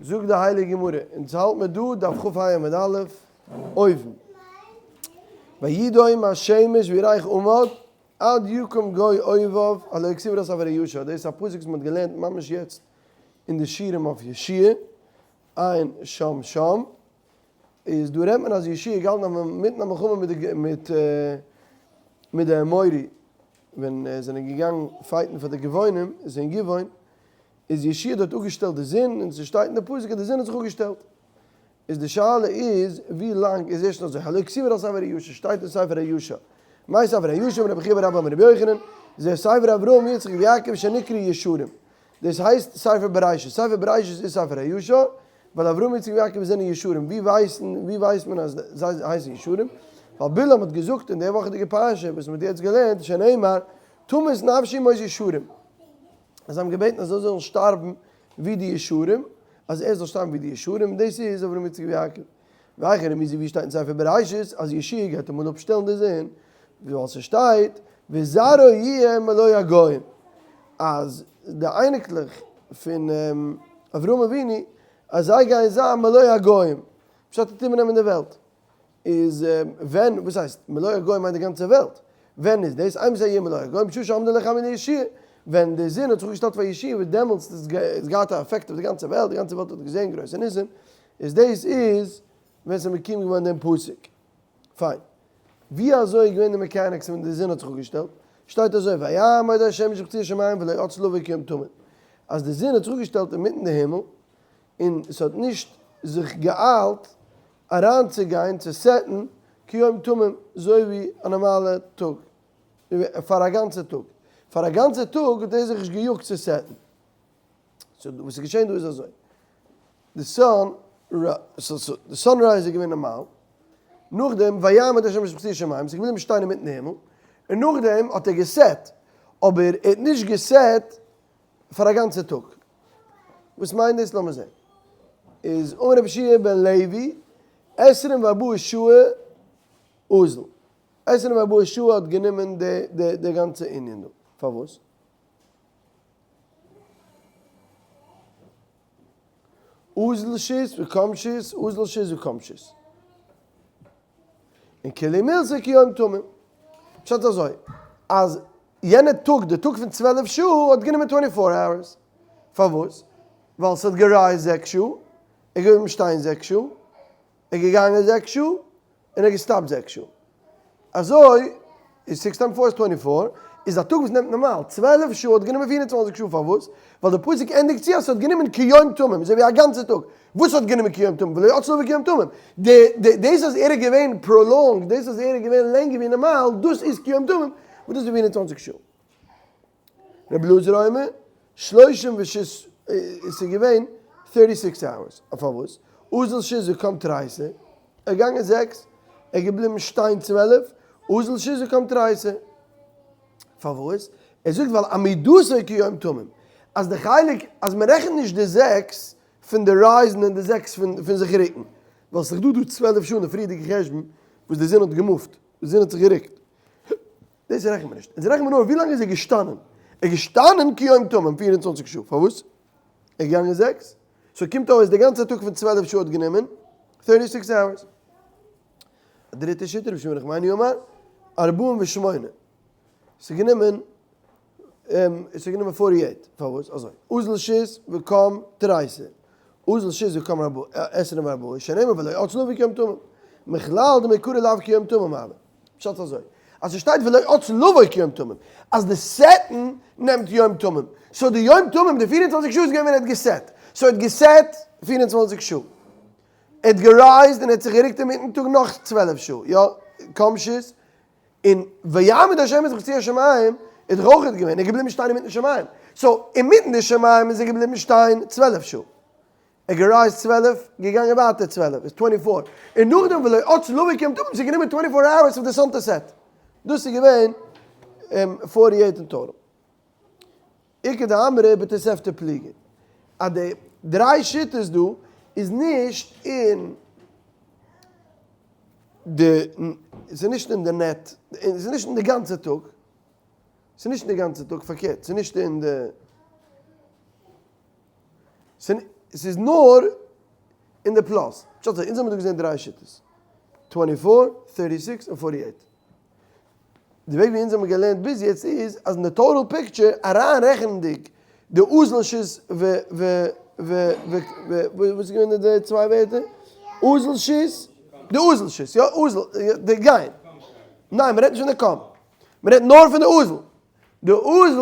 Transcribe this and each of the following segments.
זאגט די הייליגע גמרא, אונז האלט מיר דא דף כ ה עמוד א', אויבן, וידום השמש וירח עמד עד יקום גוי אויביו הלא כתיב על ספר הישר, דאס איז א פסוק וואס מען האט געלערנט ממש יעצט אין די שיעורים אויף יהושע, עיין שם שם, איז דא רעדט מען אז יהושע איז געהאלטן אינמיטן א מלחמה מיט די מיט מיט די אמורי, ווען זיי זענען געגאנגען fight ן פאר די גבעונים, איז אין גבעון, איז יהושע דארט אפגעשטעלט די זון, און ס'שטייט אין די פסוק אז די זון האט זיך אפגעשטעלט. איז די שאלה איז ווי לאנג איז ערשט אזוי, הלא כתיב על ספר הישר, שטייט אין ספר הישר, מאי ספר הישר אמר רבי חייא בר אבא אמר רבי יוחנן, זה ספר אברהם יצחק ויעקב שנקראו ישרים, דאס הייסט ספר בראשית, ספר בראשית איז ספר הישר, ווייל אברהם יצחק ויעקב זענען ישרים, ווי ווייסן ווי ווייסט מען אז זיי הייסן ישרים? ווייל בלעם האט געזאגט אין די וואכעדיגע פרשה וואס מען האט יעצט געלערנט שנאמר תמות נפשי מות ישרים, אז זיי האבן געבעטן אז זיי זאלן שטארבן ווי די ישרים, אז ער זאל שטארבן ווי די ישרים, דאס איז אברהם יצחק ויעקב. והיכן רמיזא ווי שטייט אין ספר בראשית אז יהושע גייט אמאל אפשטעלן די זון, ווייל ס'שטייט וזרעו יהיה מלא הגוים, אז די אייניקלעך פון אברהם אבינו אז זיי גייען זיין מלא הגוים, פשט ער וועט איבערנעמען די וועלט. איז ווען, וואס הייסט מלא הגוים מיינט די גאנצע וועלט, ווען איז דאס? אימתי יהיה מלא הגוים בשעה שעמדה לחמה ליהושע, ווען די זון האט זיך אפגעשטעלט פאר יהושע וואס דעמאלטס איז עס געהאט א עפעקט אויף די גאנצע וועלט, די גאנצע וועלט האט געזען גרויסע ניסים, איז דאס איז ווען ס'איז מקים געווארן דעם פסוק. פיין. ווי אזוי איז געווען די mechanics ווען די זון האט זיך אפגעשטעלט? שטייט אזוי ויעמוד השמש בחצי השמים ולא אצה לבוא כיום תמיד, אז די זון האט זיך אפגעשטעלט אינמיטן די הימל, און ס'האט נישט זיך געאיילט אריינצוגיין צו set ן כיום תמים אזוי ווי א נארמאלע טאג, פאר א גאנצע טאג. פאר א גאנצע טאג האט ער זיך נישט געיאגט צו set ן. so וואס איז געשען דא איז אזוי, די sun די sunrise איז געווען נארמאל, נאכדעם ויעמוד השמש בחצי השמים, ס'איז געבליבן שטיין אינמיטן הימל, און נאכדעם האט ער גע set, אבער ער האט נישט גע set פאר א גאנצע טאג. וואס מיינט דאס? לאמיר זען. איז אמר רבי יהושע בן לוי, עשרים וארבעה שעה אזל. עשרים וארבעה שעה האט גענומען די די גאנצע ענין דא. פארוואס? אזל שית וקם שית, אזל שית וקם שית. און כולי מילתא כיום תמים. פשט אזוי, אז יענע טאג, די טאג פון 12 שעה, האט גענומען twenty four hours. פארוואס? ווייל ס'האט גע rise ט זעקס שעה, ער איז געבליבן שטיין זעקס שעה, ער איז געגאנגען זעקס שעה, און ער האט געסטאפט זעקס שעה. אזוי איז six time four איז twenty four, איז א טאג וואס נעמט נארמאל 12 שעה האט גענומען 24 שעה, פארוואס? ווייל די פסוק ענדיגט צו אז ס'האט גענומען כיום תמים, אזוי ווי א גאנצע טאג. וואס האט גענומען כיום תמים? ולא אצה לבוא כיום תמים. די די דאס אז ער איז געווען prolonged, דאס אז ער איז געווען לענגער ווי נארמאל, דאס איז כיום תמים, וואס דאס איז 24 שעה. רבי אלעזר אומר, שלושים ושש, עס איז געווען thirty six hours. פארוואס? אזל שית וקם תריסר, ער איז געגאנגען זעקס, ער איז געבליבן שטיין 12, אזל שית וקם תריסר. פארוואס? ער זאגט ווייל עמידתו כיום תמים, אז די חלק אז מען רעכנט נישט די זעקס פון די rise ן און די זעקס פון זיך רוקן, ווייל ס'איז דא דא 12 שעה אין די פריערדיגע חשבון וואס די זון האט געמופט, די זון האט זיך גערוקט. דאס רעכנט מען נישט. אונז רעכנט מען נאר ווי לאנג איז ער געשטאנען. ער איז געשטאנען כיום תמים 24 שעה. פארוואס? ער איז געגאנגען זעקס. so קומט אויס די גאנצע טאג פון 12 שעה האט גענומען thirty six hours. א דריטע שיטה, רבי שמעון בן נחמני אמר, ארבעים ושמונה. ס'איז גענומען עס איז גענומען forty eight. פארוואס? אזוי. אזל שית וקם תריסר. אזל שית וקם עשרים וארבעה. שנאמר ולא אצה לבוא כיום תמים. מכלל דמעיקרא לאו כיום תמים הוה. פשט אזוי. אז עס שטייט ולא אצה לבוא כיום תמים. אז די set ן נעמט יום תמים. so די יום תמים, די 24 שעה איז געווען ווען ער האט גע set. so ער האט גע set 24 שעה. ער האט גע rise ט און ער האט זיך גערוקט אינמיטן טאג נאך 12 שעה. יא, קם שית. און ויעמוד השמש בחצי השמים איז דאך אויך געווען, ער איז געבליבן שטיין אינמיטן שמים. so אינמיטן די שמים איז ער געבליבן שטיין 12 שעה. ער גע rise ט 12, געגאנגען ווייטער 12, איז 24. און נאכדעם ולא אצה לבוא כיום תמים, ס'איז גענומען 24 hours אויף די sun to set. דאס איז געווען 48 אין total. איכא דאמרי בתוספתא פליגי. אז די דריי שיטות דא איז נישט אין די, ס'איז נישט אין די נעט, ס'איז נישט אין די גאנצע טאג, ס'איז נישט אין די גאנצע טאג, פארקערט, ס'איז נישט אין די, ס'איז. ס'איז נאר אין די פלאס. פשט אזוי, אונז האבן דא געזען דריי שיטות, twenty four, thirty six און forty eight. די וועג ווי אונז האבן געלערנט ביז יעצט איז אז אין די total picture, אריינרעכענענדיג די אזל שית ו ו ו ו ו וואס איז געווען די צוויי ווערטער? אזל שית, די אזל שית, יא אזל, די גיין. ניין, מ'רעדט נישט פון די קם. מ'רעדט נאר פון די אזל. די אזל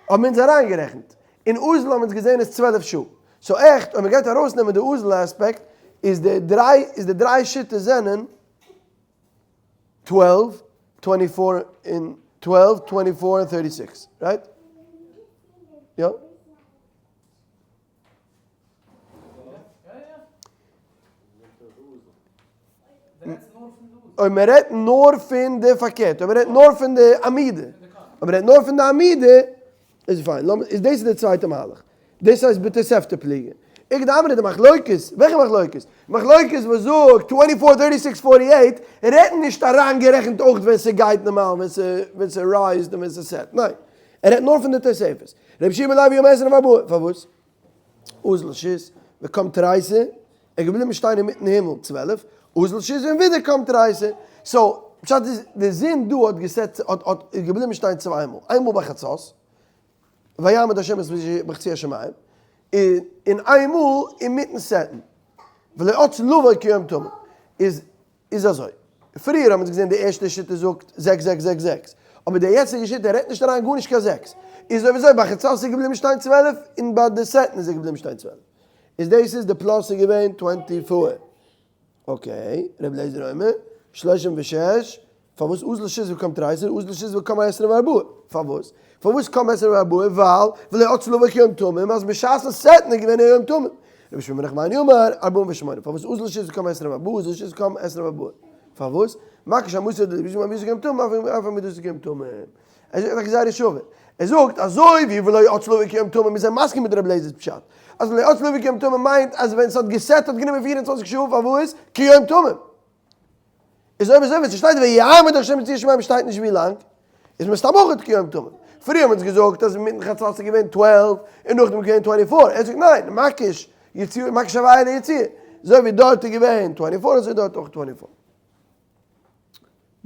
האבן אונז אריינגערעכנט. אין אזל האבן אונז געזען איז 12 שעה. so עכט אויב מ'גייט ארויסנעמען די אזל aspect איז די דריי איז די דריי שיטות זענען 12, 24 און 12, 24 און 36. Right? יא? אויב מען רעדט נאר פון די פארקערט, אויב מען רעדט נאר פון די עמידה, אויב מען רעדט נאר פון די עמידה, איז פיין. לאמיר, איז דאס איז די צווייטע מהלך. דאס הייסט בתוספתא פליגי. איכא דאמרי די מחלוקת, וועלכע מחלוקת? מחלוקת וואס זאגט twenty four, thirty six, forty eight, רעדט נישט אריינגערעכנט אויך ווען ס'גייט נארמאל, ווען ווען ס'רייזט און ווען ס'סעט. ניין. ער רעדט נאר פון די תוספת. רבי יהושע בן לוי אומר עשרים וארבעה. פארוואס? אזל שית וקם תריסר, ער איז געבליבן שטיין אינמיטן הימל 12, אזל שית און ווידער קם תריסר. So, פשט איז, די זון דא האט געסעט, האט האט איז געבליבן שטיין צוויי מאל, איינמאל ביי חצות, ויעמוד השם את בחצי השמים, און און איינמאל אינמיטן סעטן, ולא עצ לבוא כיום תמיד, איז איז אזוי, פריער האבן אונז געזען די ערשטע שיטה זאגט זעקס זעקס זעקס זעקס, אבער די יעצטיגע שיטה רעדט נישט אריין גארנישט קיין זעקס, איז אויב אזוי ביי חצות איז געבליבן שטיין 12 און ביי די סעטן איז ער געבליבן שטיין 12, איז דאס איז די פלאס איז געווען twenty four. Okay, ר' אליעזר אומר, שלושים ושש, פארוואס אזל שית וקם תריסר, אזל שית וקם עשרים וארבעה, פארוואס? פארוואס קם עשרים וארבעה? ווייל ולא עצה לבוא כיום תמים, אז בשעת'ן סעטן איז געווען א יום תמים. רבי שמואל בן נחמני אמר, ארבעים ושמונה, פארוואס אזל שית וקם עשרים וארבעה, אזל שית וקם עשרים וארבעה? פארוואס? מקיש אמתו דרבי ישמעאל אמיתו כיום תמים, אף אמיתו כיום תמים. ער זאגט א גזירה שווה. ער זאגט אזוי ווי ולא עצה לבוא כיום תמים איז ער מסכים מיט רבי אליעזר'ס פשט. אז ולא עצה לבוא כיום תמים מיינט אז ווען ס'האט געסעט האט גענומען 24 שעה פארוואס? כיום תמים. איז אויב אזוי ווען ס'שטייט ויעמוד השם בצי השמים שטייט נישט ווי לאנג, איז מסתם אויך כיום תמים. פריער האבן אונז געזאגט אז מיטן חצות איז געווען 12 און נאכדעם איז געווען 24. ער זאגט ניין, מקיש יציאה מקיש הוויה ליציאה. אזוי ווי דארט איז געווען 24 אזוי דארט אויך 24.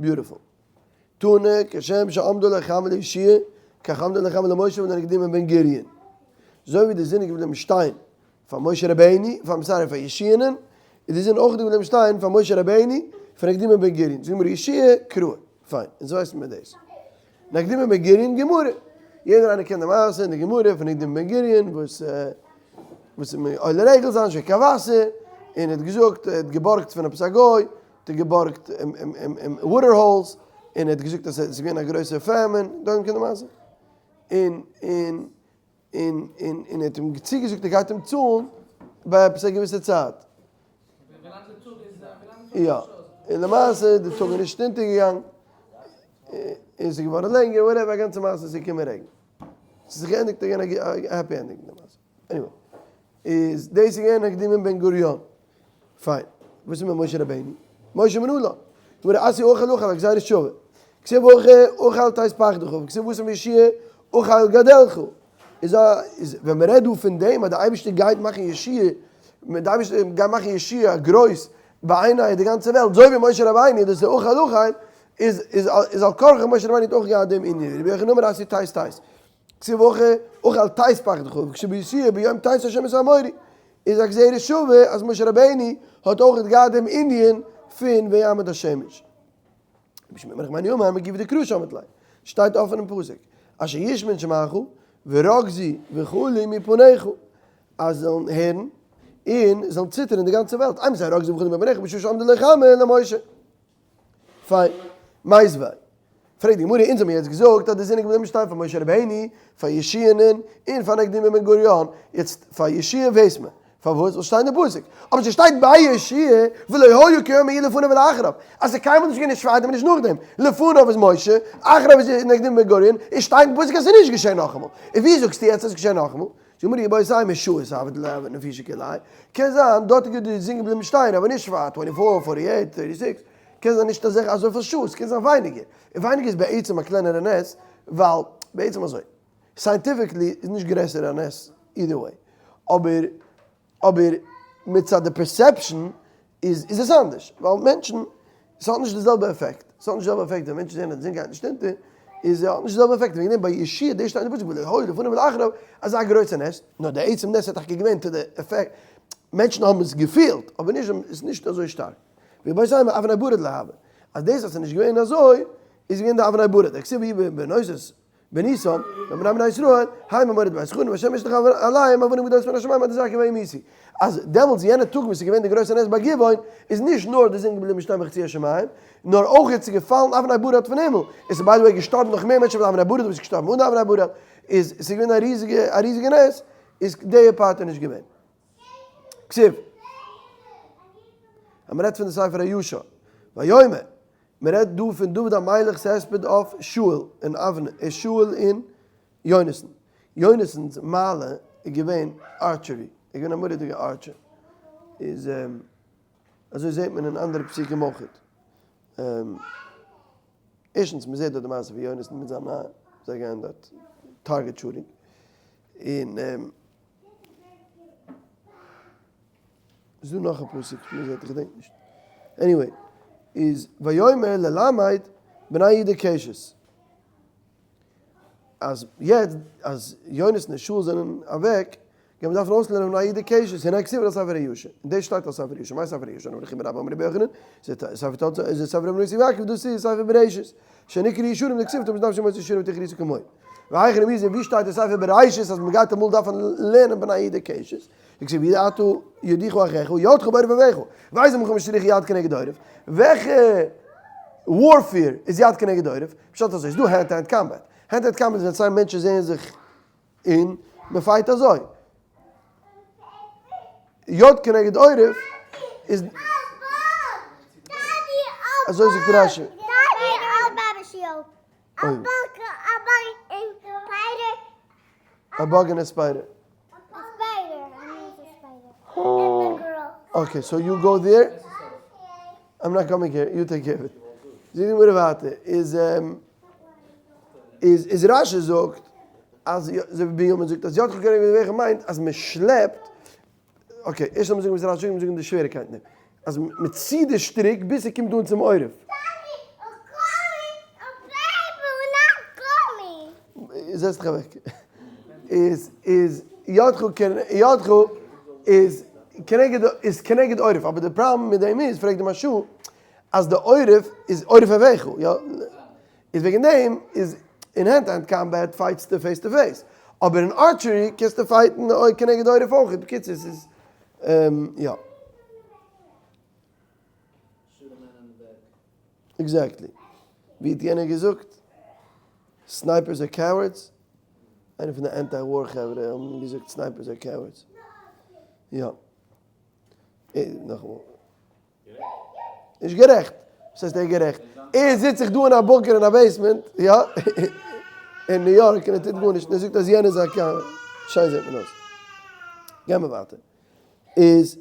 Beautiful. תנא כשם שעמדה לו חמה ליהושע, כך עמדה לו חמה למשה ולנקדימון בן גוריון. אזוי ווי די זון איז געבליבן שטיין פאר משה רבינו, פאר sorry פאר יהושע'נען, איז די זון אויך געבליבן שטיין פאר משה רבינו, פאר נקדימון בן גוריון. זאגט מיר יהושע קרא. פיין, אונז ווייסן מיר דאס. נקדימון בן גוריון גמרא. יעדער איינער קען די מעשה אין די גמרא פון נקדימון בן גוריון וואס וואס איז עולה רגל זיין שוין קיין וואסער, און ער האט געזאגט, ער האט געבארגט פון עפעס א גוי, האט ער געבארגט water holes, און ער האט געזאגט אז עס איז געווען א גרויסע famine, דאן קען די מעשה, און און און און און ער האט אים צוגעזאגט ער גייט אים צאלן ביי עפעס א געוויסע צייט. יא, און למעשה די טאג איז נישט אונטערגעגאנגען, און עס איז געווארן לענגער, whatever, א גאנצע מעשה, עס איז געקומען רעגן. עס איז זיך געענדיגט, איז געווען א happy ending די מעשה. Anyway, איז דאס איז געווען נקדימון בן גוריון. פיין. וואס איז מיט משה רבינו? משה מנלן. גמרא אתיא אוכל אוכל א גזירה שווה. כתיב הכא אוכל תת פחדך וכתיב התם ביהושע אוכל גדלך. איז א איז ווען מען רעדט דא פון דעם אז די אייבערשטער גייט מאכן יהושע, די אייבערשטער גייט מאכן יהושע גרויס בעיני די גאנצע וועלט, אזוי ווי משה רבינו, דאס איז אוכל אוכל, איז איז איז על כרחך משה רבינו האט אויך געהאט דעם ענין. רבי יוחנן אמר אתיא תת תת. כתיב הכא אוכל תת פחדך וכתיב ביהושע ביום תת השם את האמורי. איז א גזירה שווה אז משה רבינו האט אויך געהאט דעם ענין פון ויעמוד השמש. רבי שמעון בר נחמני אמר מגופא דקרא שמעת ליה, שטייט אפען אין פסוק, אשר ישמעון שמעך ורגזו וחלו מפניך, אז זאלן הערן און זאלן ציטערן די גאנצע וועלט, אימתי רגזו וחלו מפניך בשעה שעמדה לו חמה למשה. פיין. מיתיבי. פרעגט די גמרא, אונז האבן יעצט געזאגט אז די זון איז געבליבן שטיין פאר משה רבינו, פאר יהושע'נען, און פאר נקדימון בן גוריון, יעצט פאר יהושע ווייסט מען, פארוואס? ווייל שטייט אין די פסוק. אבער ס'שטייט ביי יהושע, ולא היה כיום ההוא לפניו ולאחריו, אז ס'איז קיינמאל נישט געווען נישט פארדעם און נישט נאכדעם, לפניו איז משה, אחריו איז נקדימון בן גוריון, און שטייט אין פסוק אז ס'איז נישט געשען נאכאמאל. און ווי זאגסטו יעצט אז ס'איז געשען נאכאמאל? זאגט די גמרא, איבעית אימא שעות הוה דלא הוה נפישא כולי, קען זיין דארט איז די זון געבליבן שטיין אבער נישט פאר twenty four, forty eight, thirty six, קען זיין נישט אזעלכע אזויפיל שעות, קען זיין ווייניגער, און ווייניגער איז בעצם א קלענערע נס, ווייל בעצם אזוי, scientifically איז נישט גרעסער א נס either way, אבער. אבער מצד די perception איז איז עס אנדערש, ווייל מענטשן, ס'האט נישט די זעלבע עפעקט, ס'האט נישט די זעלבע עפעקט ווען מענטשן זעען אז די זון גייט נישט אונטער, איז האט נישט די זעלבע עפעקט, וועגן דעם ביי יהושע דאס שטייט אין די פסוק ולא היה לפניו ולאחריו אזא גרויסע נס, נאר די עצם נס איז טאקע געווען to the effect, מענטשן האבן עס געפילט, אבער נישט, עס איז נישט אזוי שטארק. ואיבעית אימא אבני ברד לא הוו, אז דאס אז ס'איז נישט געווען אזוי, איז געווען די אבני ברד, דכתיב ויהי בנוסת בניסן, לבני בני ישראל, המה מורד בית חורן והשם ישלח עליהם אבנים גדולות מן השמים עד עזקה וימותו. אז דעמאלטס יענע טאג וואס איז געווען די גרויסע נס ביי גבעון, איז נישט נאר די זון געבליבן שטיין בחצי השמים, נאר אויך איז געפאלן אבני ברד פון הימל. עס איז by the way געשטארבן נאך מער מענטשן פון אבני ברד וואס איז געשטארבן אן די אבני ברד. איז עס איז געווען א ריזיגע א ריזיגע נס, איז די part איז נישט געווען. כתיב. אז מען רעדט פון די ספר הישר. ויאמר. מען רעדט דא פון דוד המלך'ס הספד אויף שאול און אבנר, און שאול און יונתן. יונתן'ס מעלה איז געווען archery, ער איז געווען א מורא'דיגע archer. איז אזוי זעט מען אין אנדערע פסוקים אויך. ערשטנס מען זעט דארט די מעשה פון יונתן מיט זיין נער, זיי גייען דארט target shooting, און איז דא נאך א פסוק וואס מ'זעט איך געדענק נישט. Anyway, איז ויאמר ללמד בני יהודה קשת. אז יעצט אז יונתן און שאול זענען אוועק, גייט מען דארפן אויסלערנען בני יהודה קשת, הנה כתיב על ספר הישר. און דאס שטייט על ספר הישר. מאי ספר הישר? אמר רבי חייא בר אבא אמר רבי יוחנן, ספר תולדות, איז ספר רבי נתן יעקב, דאס איז ספר בראשית. שנקראו ישרים דכתיב תמות נפשי מות ישרים ותכריתו כמוהו. והיכן רמיזא ווי שטייט אין ספר בראשית אז מ'גייט אמאל דארפן לערנען בני יהודה קשת? דכתיב וידעת יודוך אחיך ידך בעורף אויביך, ואיזה מלחמה צריכה יד כנגד עורף, וועלכע warfare איז יד כנגד עורף? פשט אזוי, ס'דא hand to hand combat, hand to hand combat איז ווען צוויי מענטשן זעען זיך און מ'פייט אזוי, יד כנגד עורף איז אזוי זאגט רשי. א bug און א spider. Okay, so you go there. I'm not coming here, you take care of it. זאגט די גמרא ווייטער, איז איז איז רשי זאגט אז אזוי ווי בנימין זאגט אז ידך כנגד אויביך מיינט אז מען שלעפט, okay, ערשט לאמיר זאגן וואס רשי זאגט, לאמיר זאגן די שוועריקייטן דערין, אז מען ציט די שטריק ביז ס'קומט אן צום עורף. זעץ דיך אוועק. איז איז ידך ידך איז כנגד איז כנגד עורף, אבער די פראבלעם מיט דעם איז, פרעגט די מהרש"א, אז די עורף איז עורף אויביך, יא? איז וועגן דעם איז אין hand to hand combat פייטסטו face to face, אבער אין archery קענסטו פייטן כנגד עורף אויך, בקיצור ס'איז יא. Exactly. ווי האט יענער געזאגט? Snipers are cowards? איינער פון די anti war חברה האבן געזאגט snipers are cowards. יא. נאכאמאל. נישט גערעכט. וואס הייסט ער איז גערעכט? ער זיצט זיך דא אין א bunker אין א basement, יא, אין ניו יארק און ער טוט גארנישט און ער זאגט אז יענער איז א coward. שיין זעט מען אויס. גיימער ווייטער. איז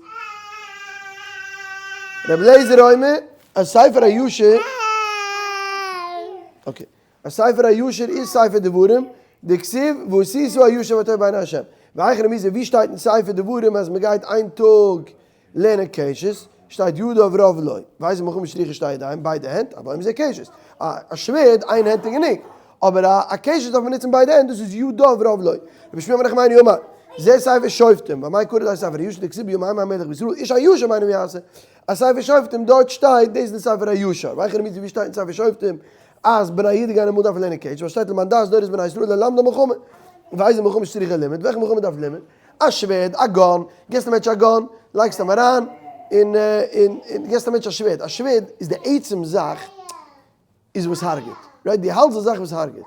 רבי אליעזר אומר אז ספר הישר, okay, אז ספר הישר איז ספר דברים, דכתיב ועשית הישר והטוב בעיני ה'. והיכן רמיזא ווי שטייט אין ספר דברים אז מען גייט איין טאג לערנען קשת, שטייט ידיו רב לו, ואיזה מלחמה צריכה שתי ידיים, ביידע הענט, אבל אם זה קשת. א שווערד איין הענט איז גענוג, אבער א קשת דארף מען נוצן ביידע הענט, דאס איז ידיו רב לו. רבי שמואל בר נחמני אמר, זה ספר שופטים, ואמאי קרי ליה ספר הישר דכתיב בימים ההם המלך בישראל איש הישר בעיניו יעשה. א ספר שופטים דארט שטייט דאס איז די ספר הישר, והיכן רמיזא ווי שטייט אין ספר שופטים אז בני יהודה גייען אמאל דארפן לערנען קשת, ווייל שטייט למען דעת דורות בני ישראל ללמדם מלחמה. ואיזה מלחמה צריכה לימוד, וועלכע מלחמה דארף לימוד? א שווערד, א gun, געסט א מענטש א gun, לייגסט אים אריין, און און געסט א מענטש א שווערד, א שווערד איז די עצם זאך איז וואס הרג'ט, right? דו האלטסט די זאך וואס הרג'ט,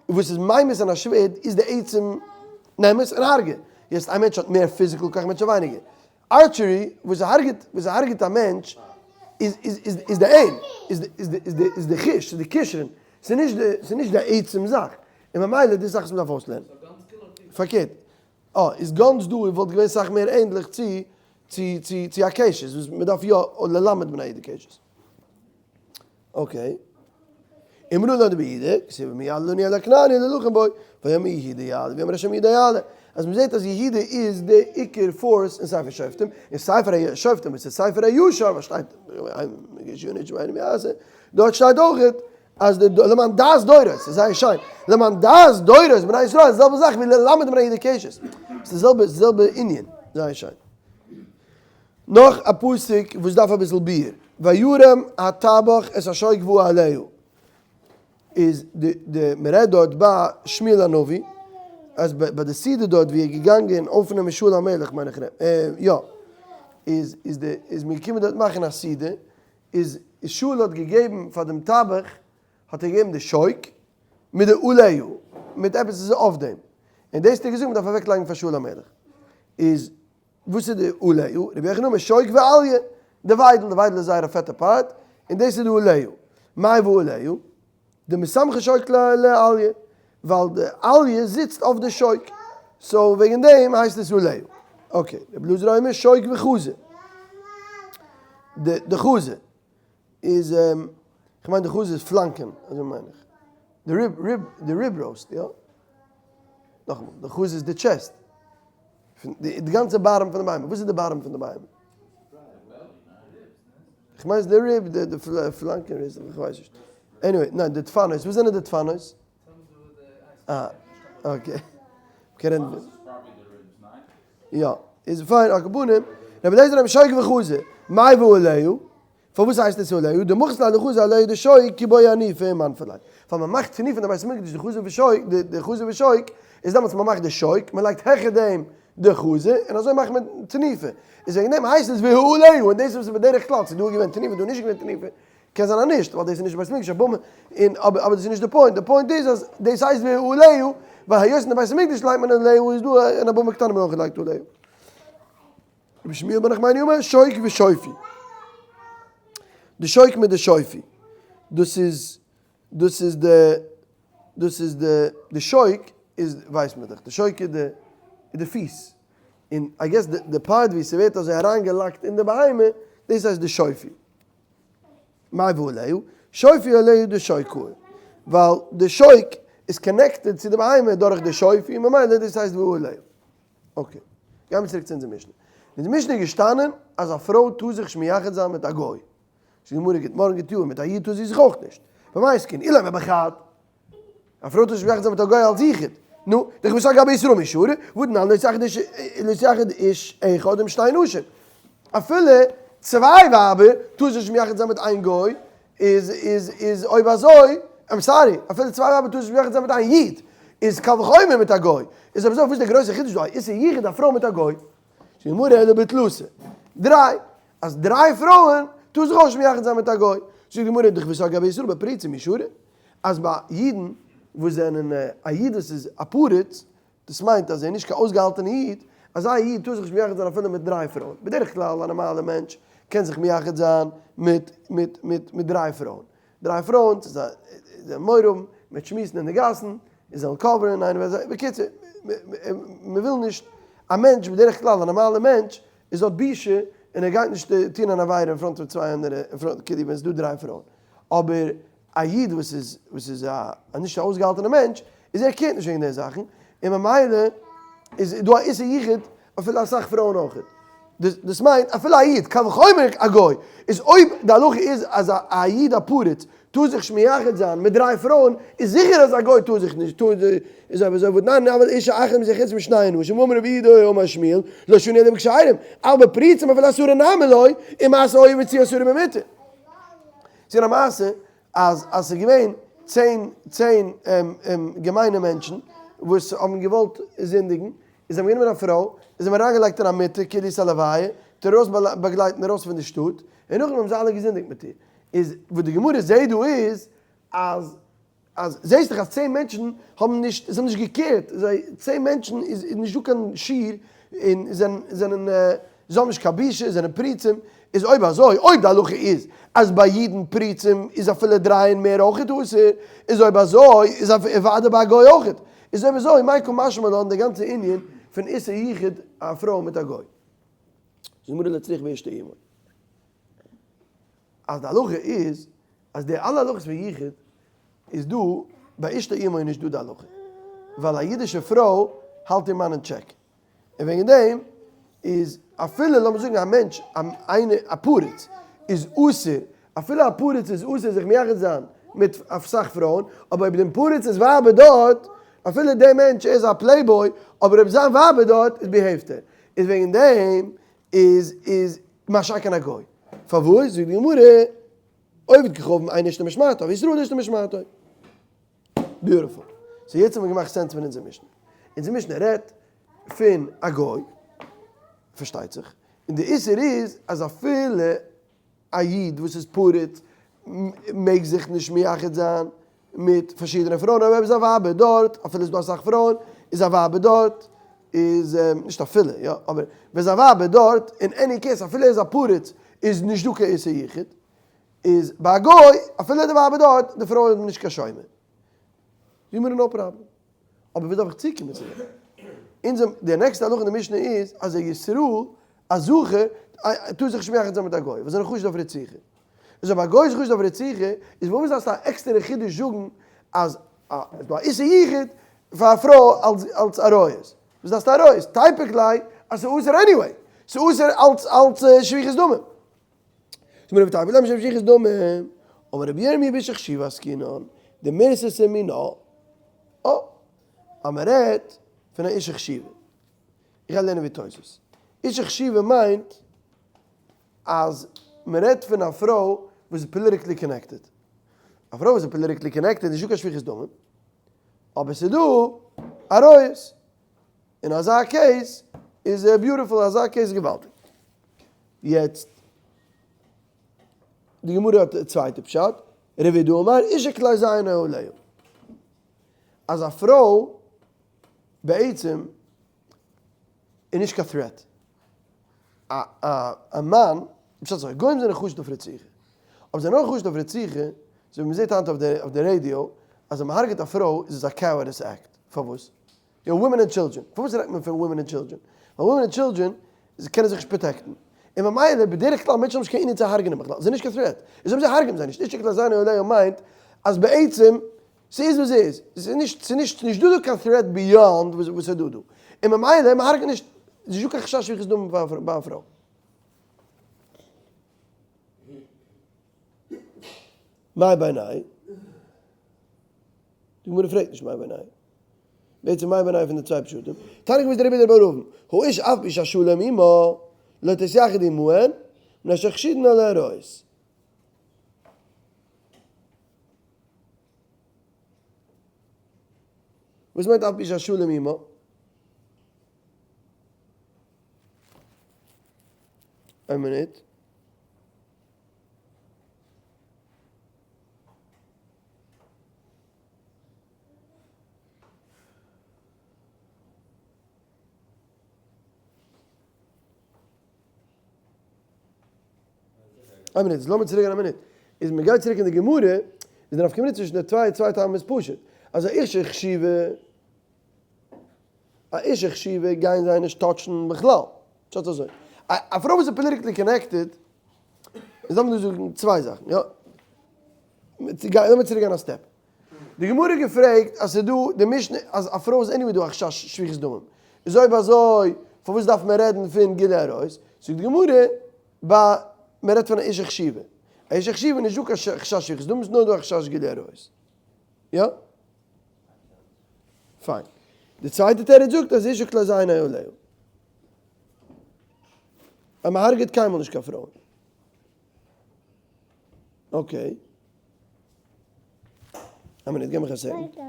וואס איז ממית אין א שווערד איז די עצם נעם עס און הרג'ע, יעצט א מענטש האט מער physical כח א מענטש האט ווייניגער, archery וואס הרג'ט וואס הרג'ט א מענטש איז איז איז איז די aim, איז די איז די איז די איז די חוש, ס'איז די כשרון, ס'איז נישט די ס'איז נישט די עצם זאך, און ממילא די זאך וואס מ'דארף אויסלערנען. פארקערט, אה, איז guns דא וואלט געווען סאך מער ענדליך צו צו צו צו א קשת וואס מ'דארף יא ללמד בני יהודה קשת. Okay. אמרו לו רבי יהודה, כתיב ומי יעלה לנו אל הכנעני להילחם בו, ויאמר יהודה יעלה, ויאמר השם יהודה יעלה. אז מ'זעט אז יהודה איז די עיקר force אין ספר שופטים, אין ספר שופטים וואס איז ספר הישר וואס שטייט דארט שטייט אויך אז די למען דעת דורות, ס'איז זייער שיין, למען דעת דורות בני ישראל איז די זעלבע זאך ווי ללמד בני יהודה קשת, ס'איז די זעלבע זעלבע ענין, זייער שיין. נאך א פסוק וואס דארף אביסל ביאור, וירם הטבח את השוק והעלהו, איז די די מ'רעדט דארט ביי שמואל הנביא, אז ביי די סעודה דארט ווי ער איז געגאנגען אויפנעמען שאול המלך מיין איך יא, איז איז די איז מען געקומען דארט מאכן א סעודה, איז שאול האט געגעבן פאר דעם טבח האט ער געגעבן די שוק מיט די עליה, מיט עפעס וואס איז אויף דעם, און דאס האט ער געזאגט מ'דארף אוועק לייגן פאר שאול המלך, איז וואס איז די עליה? רבי יוחנן אומר שוק ואליה, די וויידל, די וויידל איז זייער א פעטע part, און דאס איז די עליה, מאי ועליה? דמסמכא שוק לאליה, ווייל די אליה זיצט אויף די שוק, so וועגן דעם הייסט עס עליה. okay, רבי אלעזר אומר שוק וחזה. די חזה איז, כ'מיין די חזה איז פלאנקען, אזוי מיין איך. די rib, rib, די rib roast, יא? נאכאמאל, די חזה איז די chest. די גאנצע bottom פון די בהמה. וואס איז די bottom פון די בהמה? איך מיין די rib, די פלאנקען איז, איך ווייס נישט. anyway, ניין, די דפנות, וואס זענען די דפנות? אה, okay. קען יא, איז פיין, על כל פנים, רבי אליעזר אומר שוק וחזה, מאי ועליה? פארוואס הייסט עס עליה? דמחית ליה לחזה עליה דשוק כי בעי אנופי ומנפי ליה. ווייל מען מאכט תנופה אין די בית המקדש די חזה ושוק, די חזה ושוק, איז דעמאלטס מען מאכט די שוק, מען לייגט העכער דעם די חזה, און אזוי מאכט מען תנופה. איז וועגן דעם הייסט עס והעליה, און דאס איז וואס איז בדרך כלל, ס'איז דא געווען תנופה דא נישט געווען תנופה, קען זיין אז נישט, ווייל דאס איז נישט בית המקדש, אבער און אבער אבער דאס איז נישט די point, די point איז אז דאס הייסט והעליה, ווייל היות אין די בית המקדש לייגט מען עליה איז דא אין א במה קטנה מען אויך געלייגט עליה. רבי שמואל בר נחמני אומר שוק ושופי. די שוק מיט די שופי. דאס איז דאס איז די דאס איז די די שוק איז ווייסט מען דאך די שוק איז די איז די פיס. און I guess די part ווי ס'ווערט אזוי אריינגעלאקט אין די בהמה דאס הייסט די שופי. מאי ועליה? שופי עליה דשוקא. ווייל די שוק איז connected צו די בהמה דורך די שופי ממילא דאס הייסט ועליה. okay, גיימיר צוריק צו אונזער משנה. אין די משנה איז געשטאנען אז א פרוי טאר זיך נישט מייחד זיין מיט א גוי. זאגט די גמרא גוט מארגן גוט יאר, מיט א איד טאר זי זיך אויך נישט. במה עסקינן? אלא בחד. א פרוי טאר זיך נישט מייחד זיין מיט א גוי אלס יחוד. נו, דכוותה גבי ישראל מי שרי, והתנן לא יתייחד איש אחד עם שתי נשים. אפילו צוויי ווייבער טאר זיך נישט מייחד זיין מיט איין גוי, איז איז איז אויב אזוי, I'm sorry, אפילו צוויי ווייבער טאר זיך נישט מייחד זיין מיט איין איד, איז קל וחומר מיט א גוי, איז אויב אזוי וואס איז דער גרויסער חידוש דא, איסור יחוד א פרוי מיט א גוי? זאגט די גמרא אלא בתלתא, דריי, אז דריי פרויען טאר זיך אויך נישט מייחד זיין מיט א גוי, זאגט די גמרא דכוותה גבי ישראל בפרוצים מי שרי, אז ביי אידן וואס זענען א איד וואס איז א פרוץ, דאס מיינט אז ער איז נישט קיין אויסגעהאלטענע איד, אזא איד טאר זיך נישט מייחד זיין אפילו מיט דריי פרויען, בדרך כלל א נארמאלער מענטש קען זיך מייחד זיין מיט מיט מיט מיט דריי פרויען, דריי פרויען צו זיי זיי מורא האבן, מ'וועט שמועסן אין די גאסן, און זיי וועלן cover ען איינער וועט זיי, בקיצור, מען וויל נישט, א מענטש בדרך כלל א נארמאלער מענטש איז האט בושה און ער גייט נישט טון אן עבירה אין front פון צוויי אנדערע, אין front כאילו ווען עס איז דא דריי פרויען, אבער א איד וואס איז וואס איז א נישט א אויסגעהאלטענע מענטש, איז ער care ט נישט וועגן די זאכן, און ממילא איז דא א איסור יחוד אפילו אסאך פרויען אויכעט. דאס דאס מיינט אפילו א איד, קל וחומר א גוי, איז אויב די הלכה איז אז א איד א פרוץ טאר זיך נישט מייחד זיין מיט דריי פרויען, איז זיכער אז א גוי טאר זיך נישט, טאר איז אויב אזוי והתנן אבל אשה אחת מתייחדת עם שני אנשים, אמר רב יהודה אמר שמואל, לא שנו אלא בכשרים, אבל בפרוצים אפילו עשרה נמי לא, ומעשה היה והוציאו עשרה ממיטה. ס'איז געווען א מעשה אז אז ס'איז געווען צען צען געמיינע מענטשן וואס האבן געוואלט זינדיגן, און זיי האבן גענומען א פרוי און זיי האבן אריינגעלייגט אין א מיטה כאילו ס'איז א לוויה, איר ארויס באגלייטן ארויס פון די שטאט, און נאכדעם האבן זיי אלע געזינדיגט מיט איר. איז וואס די גמרא זעהט דא איז אז אז זעהסט דאך אז צען מענטשן האבן נישט, זיי האבן נישט גע care ט, זיי, צען מענטשן איז נישט דא קיין שיעור, און זענען, זענען, זיי האבן נישט קיין בושה, זענען פרוצים, איז אויב אזוי, אויב די הלכה איז אז ביי אידן פרוצים איז אפילו דריי און מער אויכעט אסור, איז אויב אזוי איז אוודאי ביי א גוי אויכעט, איז אויב אזוי מאי קא משמע לן די גאנצע ענין פון איסור יחוד א פרוי מיט א גוי. זאגט די גמרא לא צריכא באשתו אמו. אז די הלכה איז אז די אלע הלכות פון יחוד איז דא ביי אשתו אמו איז נישט דא די הלכה ווייל א אידישע פרוי האלט איר מאן אין טשעק. און וועגן דעם איז אפילו לאמיר זאגן א מענטש איינער א פריץ איז אסור, אפילו א פריץ איז אסור זיך מייחד זיין מיט אסאך פרויען, אבער אויב דעם פריצ'ס ווייב איז דארט, אפילו דער מענטש איז א playboy, אבער אויב זיין ווייב איז דארט איז behave ט ער. איז וועגן דעם איז איז מה שאין כן א גוי. פארוואס? זאגט די גמרא, עובד כוכבים אין אשתו משמרתו, וישראל אשתו משמרתו. Beautiful. So יעצט האט מען געמאכט sense פון אונזער משנה. אונזער משנה רעדט פון א גוי, פארשטייט זיך, און די איסור איז אז אפילו א איד וואס איז פרוץ מעג זיך נישט מייחד זיין מיט פארשידענע פרויען, אבער אויב זיין ווייב איז דארט, אפילו איז דא אסאך פרויען, איז זיין ווייב איז דארט, איז נישט אפילו, יא, אבער ווען זיין ווייב איז דארט, אין any case אפילו ער איז א פרוץ, איז נישט דא קיין איסור יחוד. איז ביי א גוי, אפילו די ווייב איז דארט, די פרוי איז נישט קיין שומר. זאג מיר no problem. אבער ווי דארף איך צוקומען צו דעם? אונזער, די נעקסטע הלכה אין די משנה איז אז א ישראל, א זכר, טאר זיך נישט מייחד זיין מיט א גוי, ווייל זיי זענען חשוד אויף רציחה. איז אויב א גוי איז חשוד אויף רציחה, איז פארוואס דארפסטו א עקסטערע חידוש זאגן אז ס'איז דא א איסור יחוד פאר א פרוי אלס עריות? וואס דארפסטו עריות? תיפוק ליה אז ס'איז אסור anyway. ס'איז אסור אלס שפיכות דמים. זאגט מיר רבי טייבל למשל שפיכות דמים, אמר רבי ירמי' באשה חשובה עסקינן, דמירתתא מינה, אה, אז מען רעדט פון א אשה חשובה, איך גיי לערנען ווי תוס', אשה חשובה מיינט אז מען רעדט פון א פרוי וואס איז politically connected, א פרוי וואס איז politically connected איז נישטא קיין שפיכות דמים, אבער ס'איז דא עריות, אין אזא case איז beautiful, אזא case איז געוואלדיג. יעצט, די גמרא האט א צווייטע פשט, רב יהודה אמר אשה כלי זיינה עליה, אז א פרוי בעצם איז נישט קיין threat, א מאן, פשט אזוי, גוים זענען חשוד אויף רציחה, אבער זיי זענען אויך חשוד אויף רציחה, אזוי ווי מען זעט היינט אויף די רעדיא, אז ווען מען הרג'עט א פרוי איז עס א cowardice act, פארוואס? יא women and children, פארוואס רעדט מען פון women and children? ווייל women and children קענען זיך נישט protect ן, און ממילא בדרך כלל מענטשן האבן נישט קיין ענין צו הרג'נען בכלל, זיי זענען נישט קיין threat, איז אויב זיי הרג'נען זיי נישט, אשה כלי זיינה עליה מיינט אז בעצם ס'איז וואס ס'איז, ס'איז נישט ס'איז נישט נישט דא דא קיין threat beyond וואס ס'איז דא דא, און ממילא מ'הרג'נט נישט, ס'איז נישט דא קיין חשש שפיכות דמים ביי א פרוי. מאי בינייהו? די גמרא פרעגט נישט מאי בינייהו. בעצם מאי בינייהו פון די צוויי פשטים. תניא כוותיה דרבי יהודה בר אבין, האיש אף באשה שלום עמה, לא תתייחד עמהן, מפני שחשודין על העריות. וואס מיינט אף באשה שלום עמה? איין מינוט. איין מינוט, לאמיר צוריק גיין א מינוט. איז מען גייט צוריק אין די גמרא, איז די נפקא מינה צווישן די צוויי צוויי טעמים איז פשוט. אז א אשה חשובה, א אשה חשובה גייען זיי נישט touch ן בכלל. פשט אזוי. א פרוי וואס איז politically connected, איז לאמיר דא זאגן צוויי זאכן, יא. לאמיר צוריק גיין א step. די גמרא האט געפרעגט אז ס'איז דא די משנה אז א פרוי איז anyway דא א חשש שפיכות דמים, איז אויב אזוי פארוואס דארף מען רעדן פון גילוי עריות? זאגט די גמרא ביי מען רעדט פון א אשה חשובה, א אשה חשובה איז נישט דא קיין חשש שפיכות דמים ס'איז נאר דא א חשש גילוי עריות. יא? פיין. די צווייטע תירוץ זאגט אז אשה כלי זיינה עליה. אז מען הרג'עט קיינמאל נישט קיין פרויען. Okay. א מינוט, געב מיך א second.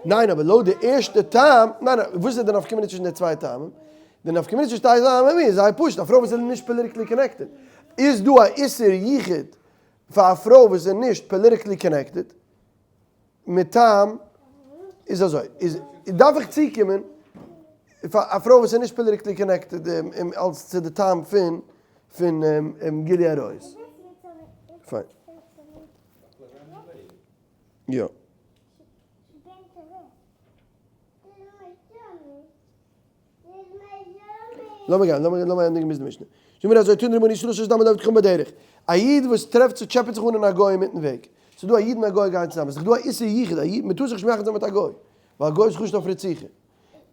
ניין, אבער לויט די ערשטע טעם, ניין, ניין, וואס איז די נפקא מינה צווישן די צוויי טעמים? די נפקא מינה צווישן די צוויי טעמים איז זייער פשוט, א פרוי וואס איז נישט politically connected, איז דא א איסור ייחוד פאר א פרוי וואס איז נישט politically connected? מטעם איז אזוי, איז דארף איך צוקומען פאר א פרוי וואס איז נישט politically connected אלס צו די טעם פון פון גילוי עריות. פיין. יא. לאמיר גיין, לאמיר לאמיר ענדיגן ביז די משנה. זאג מיר אזוי, תנו רבנן ישראל שנתדמה לעובד כוכבים בדרך. א איד וואס טרעפט זיך טשעפעט זיך אן אין א גוי אינמיטן וועג. ס'איז דא א איד און א גוי גייען צוזאמען, ס'איז דאך דא א איסור יחוד, א איד, מ'טאר זיך נישט מייחד זיין מיט א גוי, ווייל א גוי איז חשוד אויף רציחה.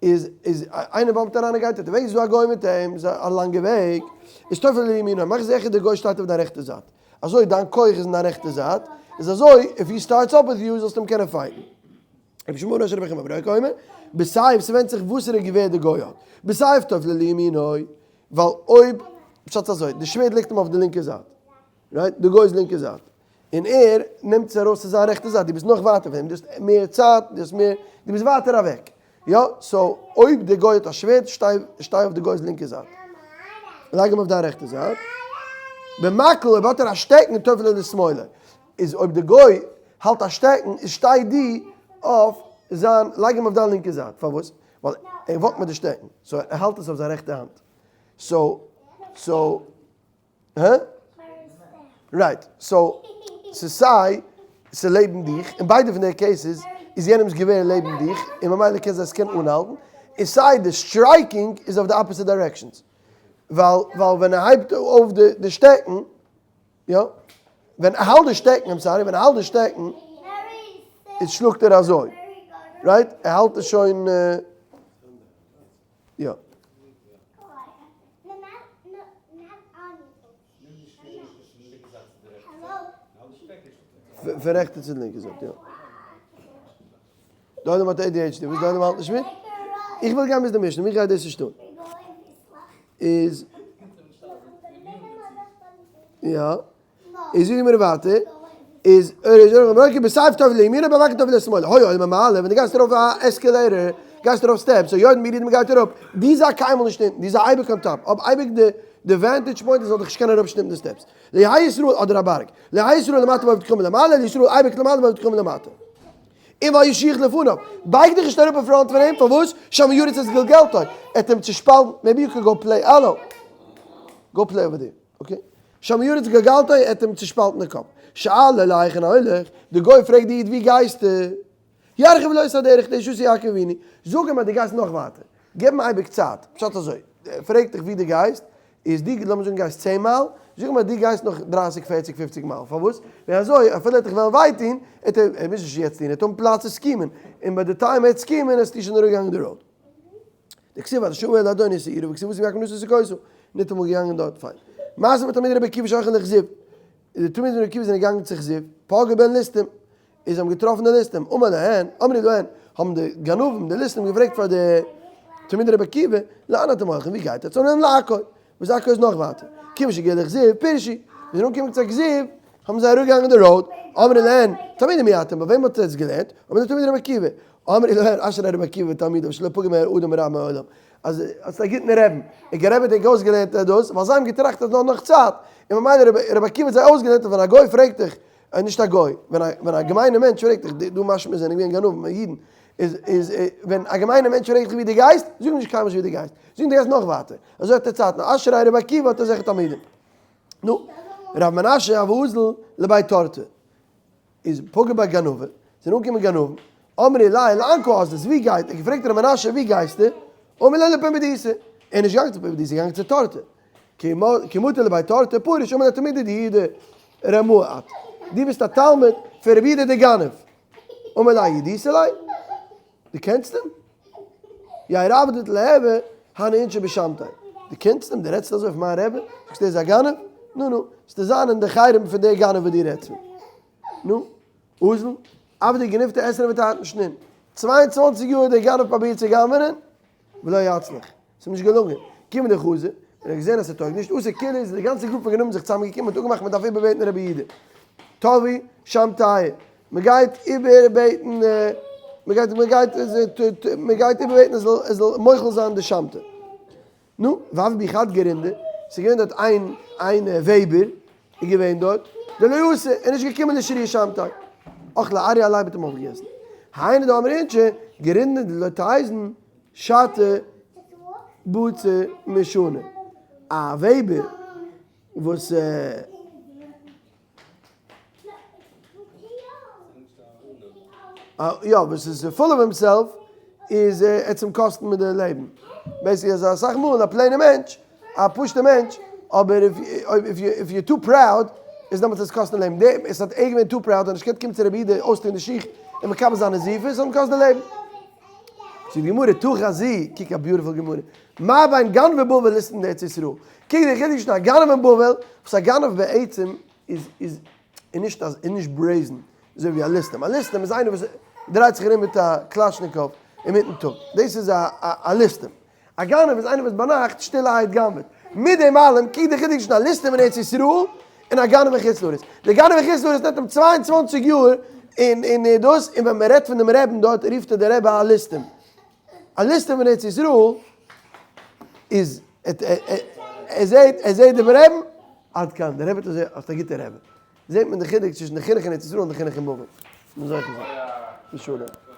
איז איז איינער bump ט אריין און גייט אויף די וועג, איז דא א גוי מיט אים, איז א לאנגע וועג, איז תופל לימינו, מאך זיכער די גוי שטייט אויף דיין רעכטע זייט, אזוי דיין כח איז אין דיין רעכטע זייט, איז אזוי if he starts up with you זאלסטו אים קענען fight ן. רבי שמעון אשר רבי חמא ברוי קומר, בסייף ס'ווענדט זיך וואסערע געווער די גוי האט, בסייף תופל לימינו, ווייל אויב, פשט אזוי, די שווערד ליגט אים אויף די לינקע זייט, right, די גוי'ס לינקע זייט, און ער נעמט עס ארויס צו זיין רעכטע זייט, דו ביסט נאך ווייטער פון אים, דו האסט מער צייט, דו האסט מער, דו ביסט ווייטער אוועק, יא, so אויב די גוי האט א שווערד, שטיי שטיי אויף די גוי'ס לינקע זייט, לייג אים אויף דיין רעכטע זייט, במקל אויב האט ער א שטעקן תופל לשמאלו, איז אויב די גוי האלט א שטעקן, איז שטיי דו אויף זיין, לייג אים אויף דיין לינקע זייט, פארוואס? ווייל ער walk ט מיט די שטעקן, so ער האלט עס אויף זיין רעכטע האנט, so so. הא? right, so ס'איז סיי ס'לעבן דיך, אין ביידע פון די cases איז יענעמ'ס געווער לעבן דיך, און ממילא קען זיין ס'קען אנהאלטן, און סיי די striking איז אויף די opposite directions, ווייל ווייל ווען ער הייבט אויף די די שטעקן, יא, ווען ער האלט די שטעקן, I'm sorry, ווען ער האלט די שטעקן, איז שלאגט ער אזוי, right? ער האלט עס שוין. יא. פון רעכטע צו לינקע זייט, יא. די עולם האט ADHD, וואס די עולם האלט נישט מיט? איך וויל גיין ביז די משנה, מיך גייט דאס נישט אן. איז יא. איז זאגט די גמרא ווייטער, איז אויך בסייף תופל לימינו במקל תופל לשמאלו, היה עולה במעלה, ווען דו גייסט ארויף א escalator, גייסט ארויף steps, יורד בירידה מען גייט אראפ, די זיי קיינמאל נישט אונטן, די זיי אייביג on top, האב אייביג די די vantage point ער זאל דיך נישט קענען אראפשטופן די steps, לא יהא ישראל אדער א בארג, לא יהא ישראל למטה בעובד כוכבים למעלה, אלא ישראל אייביג למעלה בעובד כוכבים למטה. און ואל ישוח לפניו, בייג דיך נישט אראפ אין front פון אים, פארוואס? שמא יריץ את גלגלתו, ער וועט אים צושפאלטן, maybe you can go play, האלא, go play over there, okay? שמא יריץ גלגלתו ער האט אים צושפאלטן די קאפ. שאלו להיכן הולך, די גוי פרעגט די איד ווי גייסטו? ירחיב לו את הדרך כדי שעשה יעקב אבינו, זאג אים אז דו גייסט נאך ווייטער, גיב אים אייביג צייט, פשט אזוי, ער פרעגט דיך ווי דו גייסט, איז דו לאמיר זאגן גייסט צען מייל, זאג אים אז דו גייסט נאך דרייסיג פערציג פופציג מייל, פארוואס? ווייל אזוי אפילו ער וועט דיך וועלן וויי טון, ער ער מוז נישט יעצט טון, ער וועט האבן פלאץ צו scheme ען, און ביי די time ער וועט scheme ען וועסטו שוין אראפגעגאנגען די road. דכתיב ותשמע אל אדוני שעירה וכתיב התם יעקב נסע סוכותה, ניטאמאל געגאנגען דארט, פיין. מעשה בתלמידי רבי עקיבא שהולכין לכזיב, די תלמידים פון רבי עקיבא זענען געגאנגען צו כזיב, פגעו בהן ליסטים, און זיי האבן געטראפן די ליסטים, אמר להן, אמרו להן, האבן די גנבים, די ליסטים געפרעגט פאר די תלמידי רבי עקיבא, לאן אתם הולכים, ווי גייט עטס? אמרו להם לעכו, וואס עכו איז נאך ווייטער, כיוון שהגיעו לכזיב, פירשו, זיי זענען אנגעקומען צו כזיב, האבן זיי אראפגעגאנגען די road, אמרו להן, תלמידי מי אתם, ביי וועם האט עטס געלערנט? אמרו להם תלמידי רבי עקיבא, אמרו להן, אשרי רבי עקיבא ותלמידיו שלא פגע בהם אדם רע מעולם, אז האסט א גוטן רעבן, און דער רבי האט ענק אויסגעלערנט דאס, ווייל זיי האבן געטראכט אז נאר נאך צייט, און ממילא רבי עקיבא האט זיי אויסגעלערנט אז ווען א גוי פרעגט דיך, נישט א גוי, ווען א געמיינער מענטש פרעגט דיך, דא משמע זענען געווען גנבים, אידן, איז איז ווען א געמיינער מענטש פרעגט דיך ווי דו גייסט, זאג נישט קיינמאל נישט ווי דו גייסט, זאג אים דו גייסט נאך ווייטער, אזוי האט ער צייט, נאר אשרי רבי עקיבא האט אזעלכע תלמידים. נו, ר' מנשה הוה אזיל לבי תורתא, איז פגע ביה גנבי, זענען אנגעקומען גנבים, אמרי ליה לאן קא אזלת, ווי גייט, ער געפרעגט ר' מנשה ווי גייסטו, אמר ליה לפומבדיתא, ער איז נישט געגאנגען צו פומבדיתא, ער איז געגאנגען צו תורתא, כי מטו לבי תורתא פריש, אמר ליה תלמידא דיהודה רמאי את, דו ביסט א תלמיד פון רבי יהודה דער גנב, אמר ליה ידעית ליה, דו קענסט אים? יהא רעוא דליהוי הני אינשי בשמתיה, דו קענסט אים? דו רעדסט אזוי אויף מיין רבי? זאגסט ער איז א גנב? נו נו, וועסטו זיין אין די חרם פון די גנב וואס דו רעדסט פון. נו, אזל, עבדי גנבתא עשרין ותרתין שנין, 22 יאר האט דער גנב פרובירט צו גנב'נען, ולא יצלח, ס'איז אים נישט געלונגען. כיון דחזא, ווען ער האט געזען אז ס'טויג נישט, אתא כולהו איז די גאנצע גרופע גנבים זיך צוזאמגעקומען און האט אפגעמאכט מ'דארף איבערבעטן רבי יהודה. תבעו שמתיה, מ'גייט איבערבעטן, מ'גייט מ'גייט מ'גייט איבערבעטן ער זאל ער זאל מוחל זיין די שמתא. נו, והוה בהו חד גרינדא, ס'איז געווען דארט איין איין וועבער איז געווען דארט, דלא אתא, ער איז נישט געקומען לשרויי שמתיה. אכליה אריא עליה מ'האט אים אויפגעגעסן. היינו דאמרי אינשי, גרינדא דלא תיזן שעתא בציר משנה. א וועבער וואס. יא, וואס איז full of himself, איז ער צום קאסטן מיט די לעבן. basically אז אסאך מאל א plain ע מענטש, א פשוטע מענטש, אבער if you too proud. איז דעמאלטס עס קאסטן לעבן. דעם עס האט ער געווען too proud און נישט געקענט קומען צו רבי אידא אויסטון די שיך און מקבל זיין נזיפה, עס האט אים געקאסט די לעבן. זאגט די גמרא, תא חזי, קוק א beautiful גמרא, מה בין גנבי בבל ליסטים דארץ ישראל, קוק די חילוק צווישן א גנב אין בבל, וואס א גנב בעצם איז איז איז נישט אז איז נישט brazen אזוי ווי א ליסטים, א ליסטים איז איינער וואס דרייט זיך ארום מיט א קלאשניקאוו אינמיטן טאג, דאס איז א א ליסטים, א גנב איז איינער וואס ביינאכט שטילערהייט גנב'עט. מיט דעם אלעם, קוק די חילוק צווישן א ליסטים אין ארץ ישראל און א גנב אין חוץ לארץ. דער גנב אין חוץ לארץ נעמט אים 22 יאר און און דאס, און ווען מען רעדט פון דעם רעבן דארט רופט ער דער רבי א ליסטים. א ליסטים אין ארץ ישראל איז ער זעט ער זעט דעם רעבן, עד כאן, דער רבי האט אזוי האט א גוטע רבי. זעט מען די חילוק צווישן די חינוך אין ארץ ישראל און די חינוך אין בבל. מ'זאל זוכה זיין. בשלום.